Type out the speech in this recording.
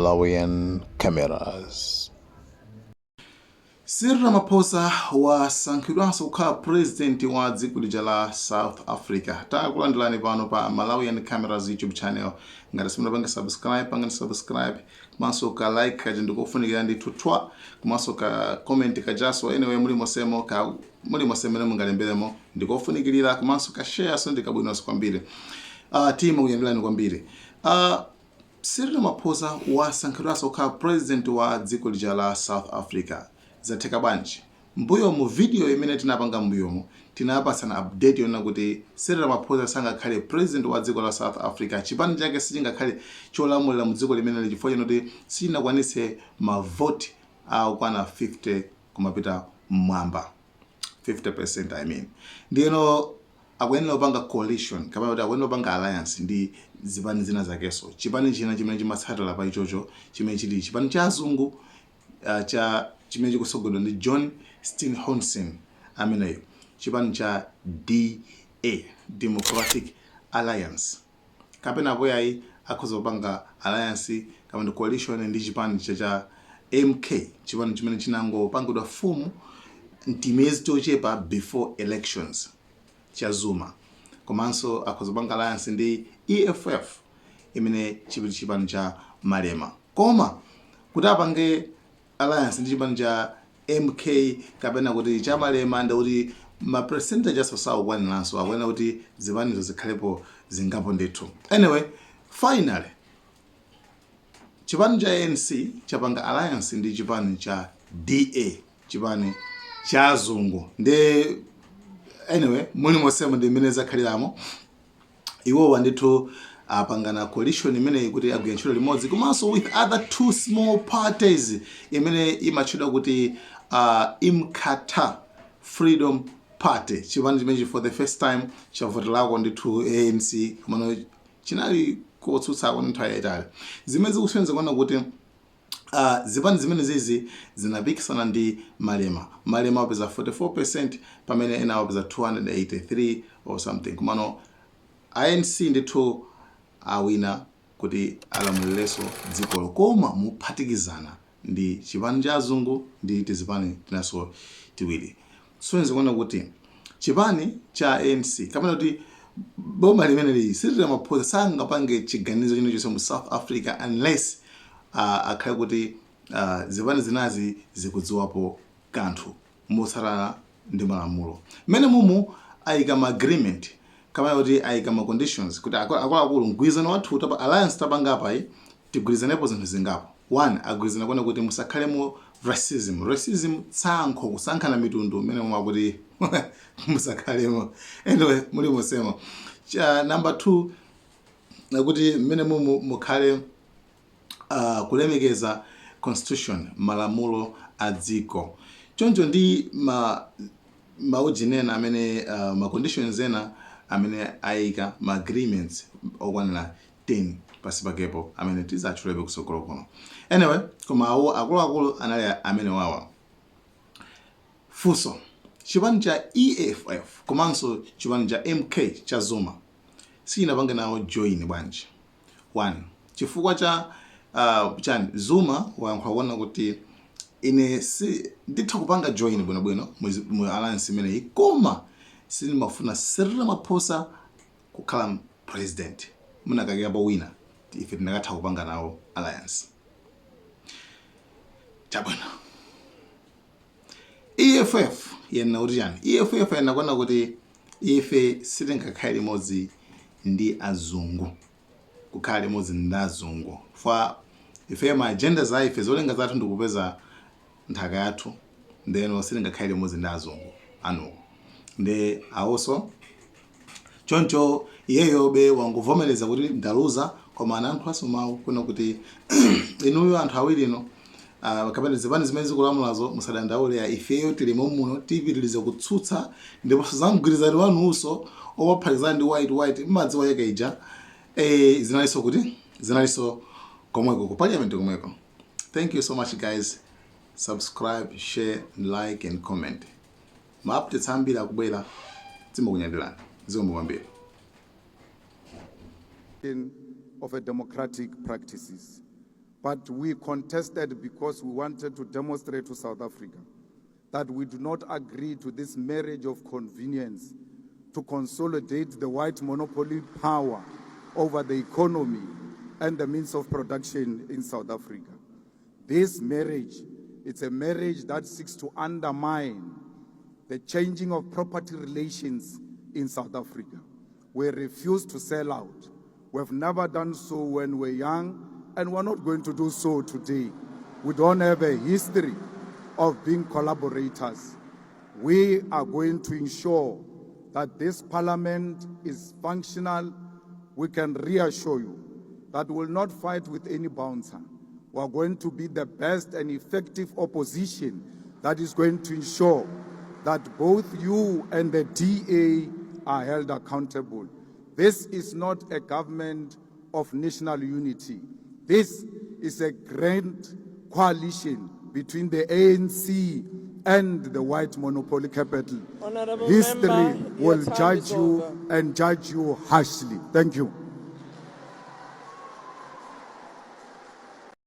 Malawian Cameras. Cyril Ramaphosa wasankhidwanso kukhala president wa dziko lija la South Africa. Takulandirani pano pa Malawian Cameras YouTube channel. Ngati simunapange subscribe, pangani subscribe, komanso ka like kaja ndikofunikira ndithu twa, komanso ka comment kajaso. Anyway, muli mosemo ka muli mosemene mungalemberemo ndikofunikirira, komanso ka share so ndikabwinonso kwambiri. Timakuyandirani kwambiri. Cyril Ramaphosa wasankhidwanso kukhala president wa dziko lija la South Africa. Zatheka bwanji? Mbuyo mu video imene tinapanga mbuyomu, tinapatsana update yonena kuti Cyril Ramaphosa sangakhale president wa dziko la South Africa, chipani chake sichingakhale cholamulira mu dziko limeneli chifukwa chinoti sichinakwanitse mavoti akwana 50 kumapita mmwamba, 50% I mean. Ndiyeno akuyenera kupanga coalition kapena kuti akuyenera kupanga alliance ndi zipani zina zakenso, chipani china chimene chimatsatira pa ichocho, chimene chili chipani cha azungu, cha chimene chikutsogozedwa ndi John Steenhuisen ameneyo, chipani cha DA, Democratic Alliance, kapena apo yayi akhoza kupanga alliance kapena coalition ndi chipani cha MK, chipani chimene chinangopangidwa form mtimiyezi tochepa before elections, cha Zuma. Komanso akhoza kupanga alliance ndi EFF imene chili chipani cha Malema. Koma kuti apange alliance ndi chipani cha MK kapena kuti cha Malema, ndikuti ma percentage aso sakukwaniranso, akuyenera kuti zipanizo zikhalepo zingapo ndithu. Anyway, finally chipani cha ANC chapanga alliance ndi chipani cha DA, chipani cha azungu. Ndi anyway, muli mosemo ndi mmene zakhaliramo. Iwowa ndithu apangana coalition imeneyi kuti agwira ntchito limodzi, komanso with other two small parties imene imatchedwa kuti Inkatha Freedom Party, chipani chimenechi for the first time chavoterako ndithu ANC, komano chinali kotsutsako nthawi yayitali, zimene zikusonyeza kuona kuti zipani zimene zizi zinapikisana ndi Malema. Malema wapeza 44% pamene ena wapeza 283 or something. Komano ANC ndithu awina kuti alamulirenso dzikolo, koma muphatikizana ndi chipani cha azungu ndi tizipani tinanso tiwiri. Kusonyeza kuona kuti chipani cha ANC kapena kuti boma limeneli, Cyril Ramaphosa sangapange chiganizo chilichonse mu South Africa unless akhale kuti zipani zinazi zikudziwapo kanthu motsatana ndi malamulo. Mmene mumu ayika ma agreement kapena kuti ayika ma conditions kuti akuluakulu, mgwirizano wathu tapa alliance tapanga apayi, tigwirizanepo zinthu zingapo. One, agwirizana kuona kuti musakhalemo racism. Racism, tsankho, kusankhana mitundu, mmene momwe akuti musakhalemo. Anyway, muli mosemo. Cha number two, nakuti mmene mumu mukhale kulemekeza constitution, malamulo a dziko. Choncho ndi ma maujini ena amene ma conditions ena amene ayika, ma agreements okwanira 10 pasi pakepo amene tizatchulebe kusogolo kuno. Anyway, koma awo akuluakulu anali amene wawa. Funso: chipani cha EFF komanso chipani cha MK cha Zuma sichinapange nawo join bwanji? One, chifukwa cha chani? Zuma wayankhula kuona kuti ine si nditha kupanga join bwinobwino mu alliance imeneyi, koma sindimafuna Cyril Ramaphosa kukhala president. Munakakirapo wina, ife tinakatha kupanga nawo alliance. Chabwino, EFF yanena kuti chani? EFF yanena kuona kuti ife sitingakhale limodzi ndi azungu, kukhala limodzi ndi azungu fa ife ma agenda za ife, zolinga zathu ndikupeza nthaka yathu, ndeno sitingakhale limodzi ndi azungu anuwo. Ndi awonso choncho. Iyeyo be wangovomereza kuti ndaluza, koma anayankhulanso mawu kuna kuti inuyo anthu awiri ino, kapena zipani zimene zikulamulazo, musadandaule ya, ifeyo tilimo muno, tipitirize kutsutsa. Ndiponso za mgwirizano wanunso omaphatikizana ndi white white, mmadziwa yeke ija, zinalinso kuti zinalinso komweko ku parliament komweko. Thank you so much, guys. Subscribe, share, like and comment. Ma updates ambiri akubwera. Timakunyadirani, zikomo kwambiri. Of a democratic practices. But we contested because we wanted to demonstrate to South Africa that we do not agree to this marriage of convenience to consolidate the white monopoly power over the economy and the means of production in South Africa. This marriage, it's a marriage that seeks to undermine the changing of property relations in South Africa. We refuse to sell out. We've never done so when we're young, and we're not going to do so today. We don't have a history of being collaborators. We are going to ensure that this parliament is functional. We can reassure you that we will not fight with any bouncer. We are going to be the best and effective opposition that is going to ensure that both you and the DA are held accountable. This is not a government of national unity. This is a grand coalition between the ANC and the white monopoly capital. Honourable History member, your will time judge is you over. and judge you harshly. Thank you.